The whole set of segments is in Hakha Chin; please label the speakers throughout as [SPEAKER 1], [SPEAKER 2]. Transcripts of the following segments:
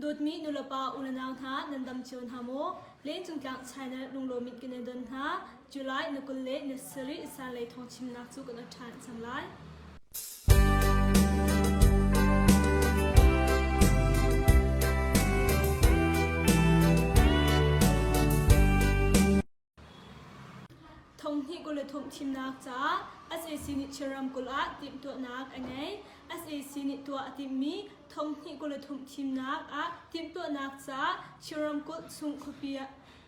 [SPEAKER 1] Dawtmi nulepa unau hna nan dam cio hna maw? Lengcung tlang China lunglawm in kan in don hna. July na 20 le na sarih sanlei thawngchimnak cu kan ṭhan cang lai. Thonghnih 23 thimnak caah sac nih Chin ramkulh ah timhtuahnak a ngei. Sac nih tuah a timhmi thonghnih 23 thimnak ah timhtuahnak caah Chin ramkulh chung khuapi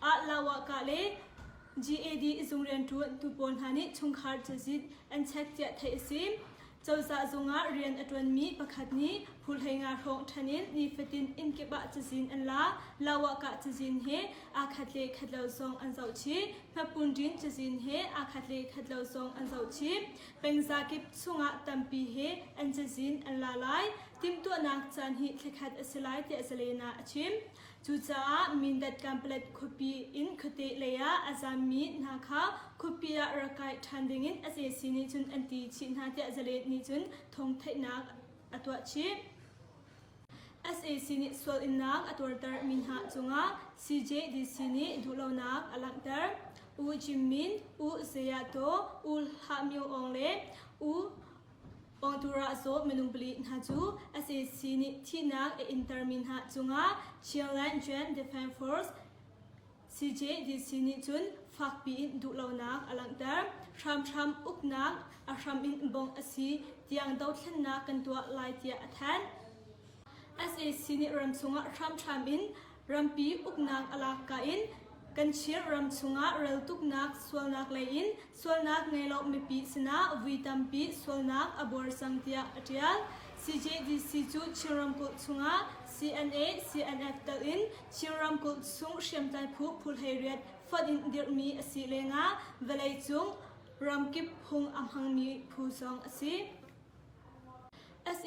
[SPEAKER 1] ah Lawakah le GAD zung rianṭuantu pawl hna nih chungkhar cazin an check tiah theih a si. Cozah zung ah rian a ṭuanmi pakhat nih phuhleinga hrawng ṭhan in nifatin inn kip ah cazin an la. Lawakah cazin he aa khat le khat lo zong an zoh chih. Hmapunṭin cazin he aa khat le khat lo zong an zoh chih. Pengza kip chungah tampi he an cazin an la lai. Timhtuahnak caan hi thlakhat a si lai tiah Zalen ah a chim. Cucaah Mindat Kanpalet khuapi in khuate lei ah a zammi hna kha khuapi ah rak kai ṭhan dingin sac nih cun an ti chih hna tiah Zalen nih cun thawngtheihnak a tuah chih. Sac nih sual innak a tuartermi hna cungah CJDC nih duhlonak a langhter. U Jim Min, U Zaya Taw, U Hlah Myo Aung le U Pawngtura zaw minung pali hna cu sac nih thihnak a intermi hna cungah Chinland Joint Defense Force CJDC nih cun fakpi in duhlonak a langhter. Hramhram uknak a hram in bongh a si tiang dothlennak kan tuah lai tiah a thanh. Sac nih ramchung ah hramhram in rampi uknak a lak ka in kan Chin ram chungah reltuknak sualnak lei in sualnak ngei lo mipi sinah vui tampi sualnak a buar cang tiah a tial. CJDC cu Chin ramkulh chungah CNA, CNF tel in Chin ramkulh chung hriamtlai phu phu 18 fonh in dirhmi a si lengah vawleicung ramkip phung a hmangmi phu zong a si. Sac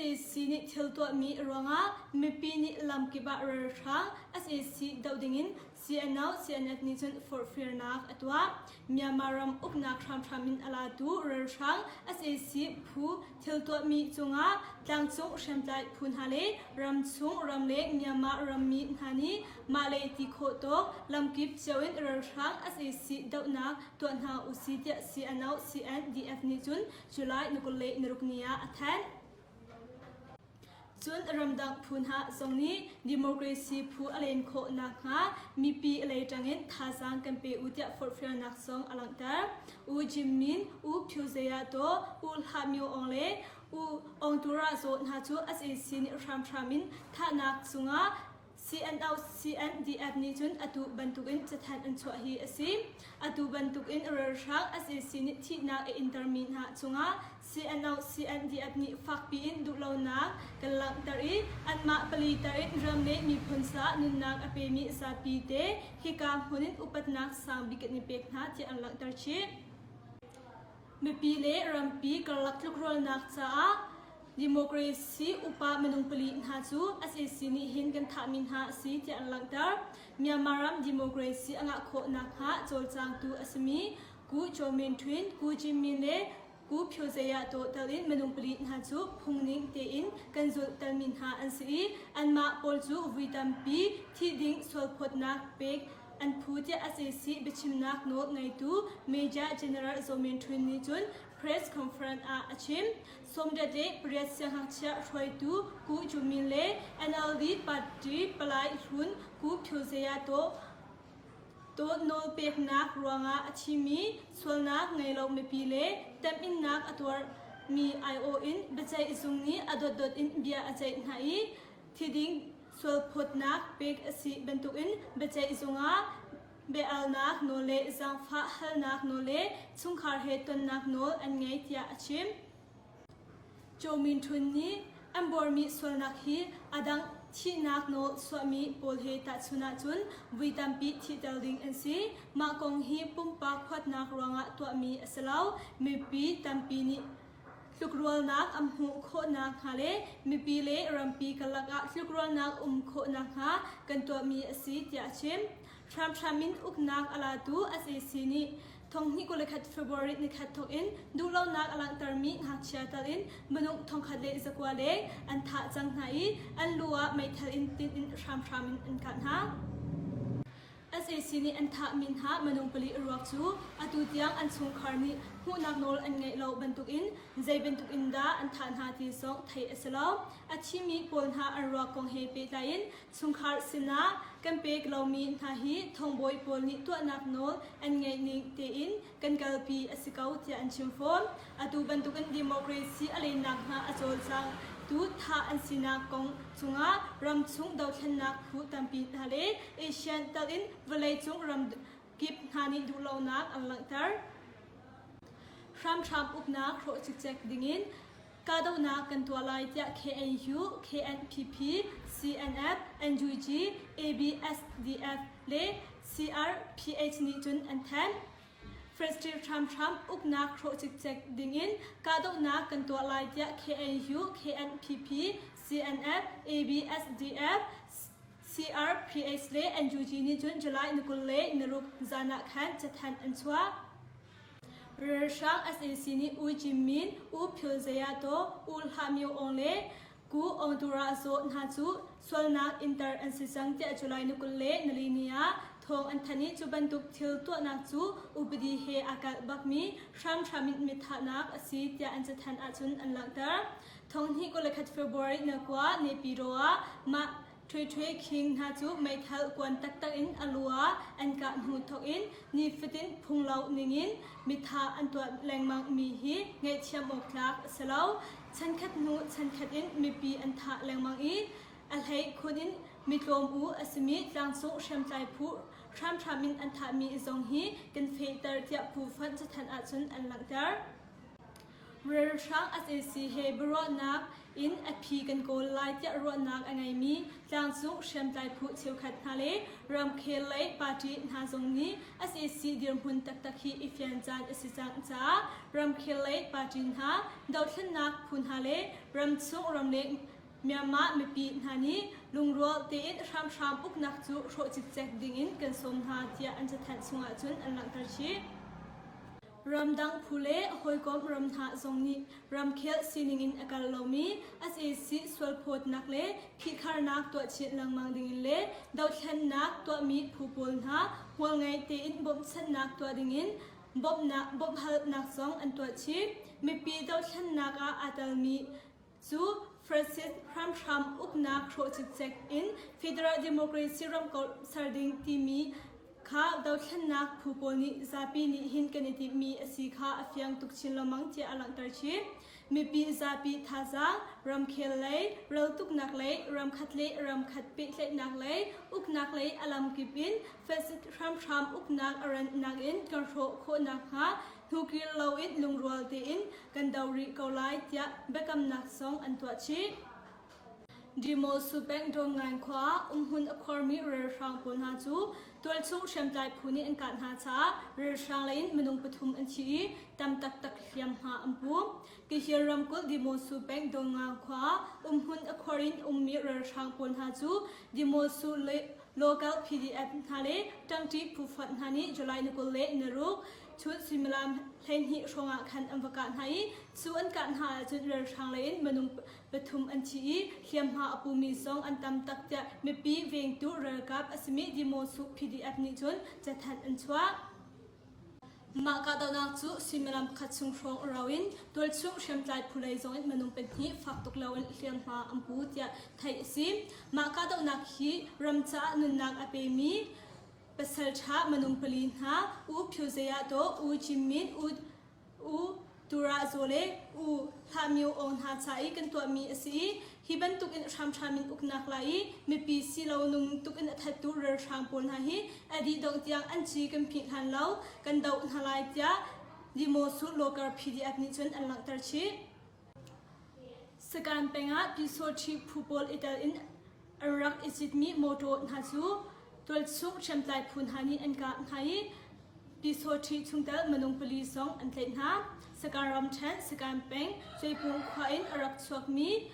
[SPEAKER 1] nih thil tuahmi ruangah mipi nih lamkip ah ralhrang sac doh dingin CNO CNF nih cun forhfialnak a tuah. Myanmar ram uknak hramhram in a latu ralhrang sac phu thil tuahmi cungah tlangcung hriamtlai phu hna le ramchung ramleng Myanmar rammi hna nih mah le ti khawh tawk lamkip cio in ralhrang sac dohnak tuah hna usih tiah CNO CNDF nih cun July ni 26 ni ah a thanh. Cun ramdang phu hna zong nih democracy phu a len khawh nakhnga mipi lei ṭangin thazaang kan pe u tiah forhfialnak zong a langhter. U Jim Min, U Phyu Zeya Taw, U Hlah Myo Aung le U Aung Tura Zaw hna cu sac nih hramhram in thahnak cungah CNO CNDF nih cun atu bantukin cathanh an chuah hi a si. Atu bantukin ralhrang sac nih thihnak a intermi hna cungah CNO CNDF nih fakpi in duhlonak kan langhter i anmah pali tar in ram le miphun caah nunnak a pemi zapi te hika hmun in upatnak sangbik kan i pek hna tiah an langhter chih. Mipi le rampi karlak tlukrualnak caah democracy upa minung pali hna cu sac nih hin kan thahmi hna a si tiah an langhter. Myanmar ram democracy a ngah khawh nakhnga cawlcangtu a simi Ku Kyaw Min Thwin, Ku Jin Min le Ku Phyo Zeya Taw tel in minung pali hna cu phungning tein kan zulh telmi hna an si i anmah pawl cu vui tampi thih ding sualphawtnak pek An phu tiah sac biachimnak nawl ngeitu Major General Zaw Min Htun nih cun press conference ah a chim. 88 siangngakchia hruaitu Ku Ju Min le NLD party palai hlun Ku Phyo Zeya Taw Taw nawlpeknak ruangah a thimi sualnak ngei lo mipi le temhinnak a tuarmi aiawh in biaceih zung nih a dotdot in bia a ceih hna i thiding Sualphawtnak pek a si bantukin biaceih zungah bia-alnak nawl le zaangfah halnak nawl le chungkhar he tonnak nawl an ngei tiah a chim. Kyaw Min Htun nih an buarmi sualnak hi a dang thihnak nawl chuahmi pawl he tahchun ahcun vui tampi thihter ding an si. Mah kong hi pumpak huatnak ruangah tuahmi a si lo. Mipi tampi nih Tlukrualnak an hmuh khawh nakhnga le mipi le rampi karlak ah tlukrualnak um khawh nakhnga kan tuahmi a si tiah a chim. Hramhram in uknak a latu sac nih 21 February nikhat thawk in duhlonak a langhtermi ngakchia tal in minung 1900 leng an thah cang hna i an lu ah meithal in tin in hramhram in an kah hna. Sac nih an thahmi hna minung pali ruak cu atu tiang an chungkhar nih hmuhnak nawl an ngeih lo bantukin zei bantuk in dah an thah hna ti zong theih a si lo. A thimi pawl hna an ruak kong he pehtlai in chungkhar sinah kan pek lomi hna hi thongbawi pawl nih tuahnak nawl an ngeih ning tein kan kalpi a si ko tiah an chim fawn. Atu bantukin democracy a lennak hnga a cawlcang tu thah an sinak kong cungah ramchung dothlennak phu tampi hna le Asian tal in vawleicung ram kip hna nih duhlonak an langhter. Hramhram uknak hrawh cikcek dingin kahdohnak kan tuah lai tiah KNU, KNPP, CNF, NUG, ABSDF le CRPH nih cun an thanh. President hramhram uknak hrawh cikcek dingin kahdohnak kan tuah lai tiah KNU, KNPP, CNF, ABSDF, CRPH le NUG nih cun July ni 26 zan ah khan cathanh an chuah. Ralhrang sac nih U Jim Min, U Phyo Zaya Taw, U Hlah Myo Aung le Ku Aung Tura Zaw hna cu sualnak inter an si cang tiah July ni 24 ni ah thawng an thanh i cu bantuk thil tuahnak cu upadi he aa kalh bakmi hramhram in mithahnak a si tiah an cathanh ahcun an langhter. Thonghnih 21 February na kua Naypyidaw ah mah Htwe Htwe Khing hna cu meithal kuan taktak in a lu ah an kah hnu thawk in nifatin phunglo ningin mithah an tuah lengmang mi hi ngaihthiam awk tlak a si lo. Chankhat hnu chankhat in mipi an thah lengmang i a hlei khun in mitlawm u a simi tlangcung hriamtlai phu hramhram in an thahmi zong hi kan fehter tiah Pu Fonh cathanh ahcun an langhter. Ralhrang sac he biaruahnak in a phi kan kawl lai tiah ruahnak a ngeimi tlangcung hriamtlai phu cheukhat hna le ramkhel lei party hna zong nih sac dirhmun taktak hi i fian caan a si cang caah ramkhel lei party hna, dothlennak phu hna le ramchung ramleng Myanmar mipi hna nih lungrual tein hramhram uknak cu hrawh cikcek dingin kan sawm hna tiah an cathanh chungah cun an langhter chih. Ramdang phu le hawikom ram hna zong nih ramkhel sining in a kal lomi sac sualphawtnak le phihkharnak tuah chin lengmang dingin le dothlennak tuahmi phu pawl hna hmualngei tein bawmhchanhnak tuah dingin bawmhnak bawmhhalnak zong an tuah chih. Mipi dothlennak ah aa telmi cu Francis hramhram uknak hrawh cikcek in Federal Democracy ramkomh ser ding timi kha dothlennak phu pawl nih zapi nih hin kan i timhmi a si kha a fiang tuk chin lengmang tiah a langhter chih. Mipi zapi thazaang, ramkhel lei, raltuknak lei, ramkhat le ramkhat pehtlaihnak lei, uknak lei a lamkip in Francis hramhram uknak a rannak in kan hrawh khawh nakhnga hnukir loin lungrual tein kan do rih ko lai tiah biakamnak zong an tuah chih. Dimosu peng Dawngngain khua ah umhmun a khuarmi ralhrang pawl hna cu tualchung hriamtlai phu nih an kah hna caah ralhrang lei in minung pathum an thi i tam taktak hliamhma an pu. Kihir ramkulh Dimosu peng Dawngngain khua ah umhmun a khuar in ummi ralhrang pawl hna cu Dimosu local PDF hna le ṭangṭi phu fonh hna nih July ni 26 chun suimilam 12 hrawngah khan an va kah hna i cu an kah hna ahcun ralhrang lei in minung pathum an thi i hliamhma a pumi zong an tam tak tiah mipi vengtu ralkap a simi Dimosu PDF nih cun cathanh an chuah. Mah kahdohnak cu suimilam pakhat chung hrawng rau in tualchung hriamtlai phu lei zong in minung pahnih fak tuk loin hliamhma an pu tiah theih a si. Mah kahdohnak hi ram caah nunnak a pemi pasalṭha minung pali hna U Phyo Zaya Taw, U Jim Min, U U Tura Zaw le U Hlah Myo Aung hna ca i kan tuahmi a si i hi bantuk in hramhram in uknak la i mipi silo nung tuk in a thattu ralhrang pawl hna hi a dih dongh tiang an ci kan phih hlan lo kan doh hna lai tiah Dimosu Local PDF nih cun an langhter chih. Sakan peng ah Pyusawṭhi phu pawl i tel in an rak i citmi mawṭaw hna cu tualchung hriamtlai phu hna nih an kah hna i Pyusawṭhi chungtel minung pali zong an tlaih hna. Sakan ramṭhen, Sakan peng, Cuaipung khua in a rak chuakmi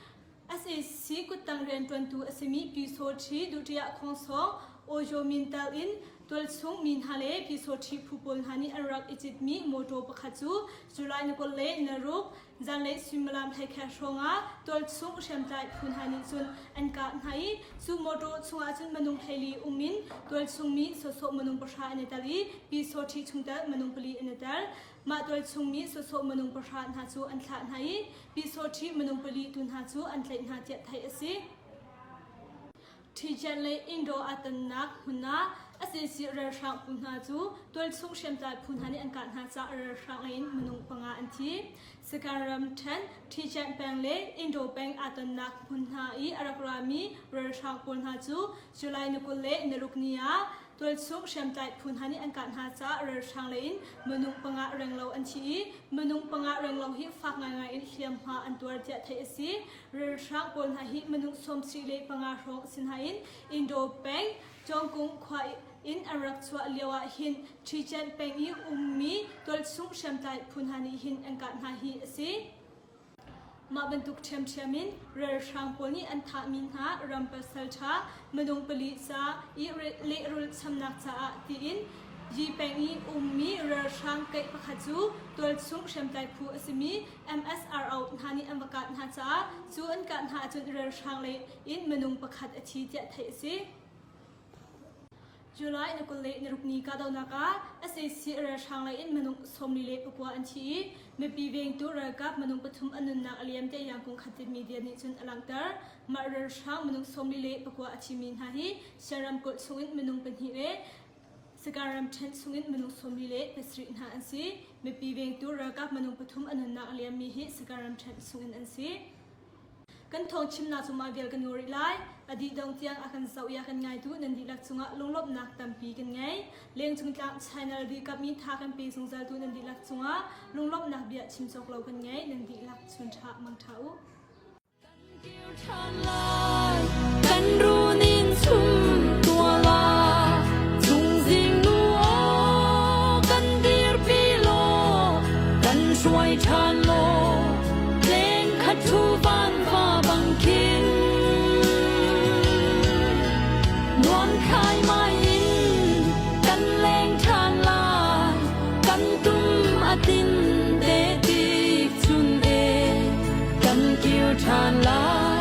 [SPEAKER 1] sac kuttang rianṭuantu a simi Pyusawṭhi Duhṭiah Khawngsawng. Ojo Min tel in tualchung mi hna le Pyusawṭhi phu pawl hna nih an rak i citmi mawṭaw pakhat cu July ni 26 zanlei suimilam hleikhat hrawngah tualchung hriamtlai phu hna nih cun an kah hna i cu mawṭaw chungah cun minung 14 um in tualchung mi sawsawh minung pahra an i tel i Pyusawṭhi chungtel minung pali an i tel. Mah tualchung mi sawsawh minung pahra hna cu an thlah hna i Pyusawṭhi minung pali tu hna cu an tlaih hna tiah theih a si. Ṭhijan le Indo aa tonnak hmun ah sac ralhrang phu hna cu tualchung hriamtlai phu hna nih an kah hna caah ralhrang lei in minung panga an thi. Sagaing ramṭhen Ṭhijan peng le Indo peng aa tonnak hmun hna i a rak rami ralhrang pawl hna cu July ni 26 ni ah tualchung hriamtlai phu hna nih an kah hna caah ralhrang lei in minung panga renglo an thi i minung panga renglo hi fak ngaingai in hliamhma an tuar tiah theih a si. Ralhrang pawl hna hi minung 75 hrawng si hna in Indo peng Cawngkung khua in an rak chuah lio ah hin Ṭhichen peng i ummi tualchung hriamtlai phu hna nih hin an kah hna hi a si. Mah bantuk ṭhiamṭhiam in ralhrang pawl nih an thahmi hna ram pasal ṭha minung pali ca i lehrulh chamnak caah tiin Yi peng i ummi ralhrang keih pakhat cu tualchung hriamtlai phu a simi MSRO hna nih an va kah hna caah cu an kah hna ahcun ralhrang lei in minung pakhat a thi tiah theih a si. July ni 26 ni kahdohnak ah sac ralhrang lei in minung 44 an thi i mipi vengtu ralkap minung pathum an nunnak a liam tiah Yangkung Khatit media nih cun a langhter. Mah ralhrang minung 44 a thimi hna hi Shan ramkulh chungin minung pahnih le Sagaing ramṭhen chungin minung 47 hna an si. Mipi vengtu ralkap minung pathum a nunnak a liammi hi Sagaing ramṭhen chungin an si. Kan thawng chimnak cu mah vial kan ngaw rih lai. A dih dong tiang a kan zoh i a kan ngaitu nan dihlak cungah lunglawmhnak tampi kan ngei. Lengcung tlang channel dihlak mi tha kan pe zungzaltu nan dihlak cungah lunglawmhnak bia chim cawk lo kan ngei. Nan dihlak chun ṭha mang ṭha u.
[SPEAKER 2] Kan runin chum tuala chungzing nu aw kan dirpi law kan hruai ṭhan law leng khat thu van va bang khin nuam khai mai in kan leng ṭhan lai kan tum a tin te tik chun e kan kir ṭhan lai.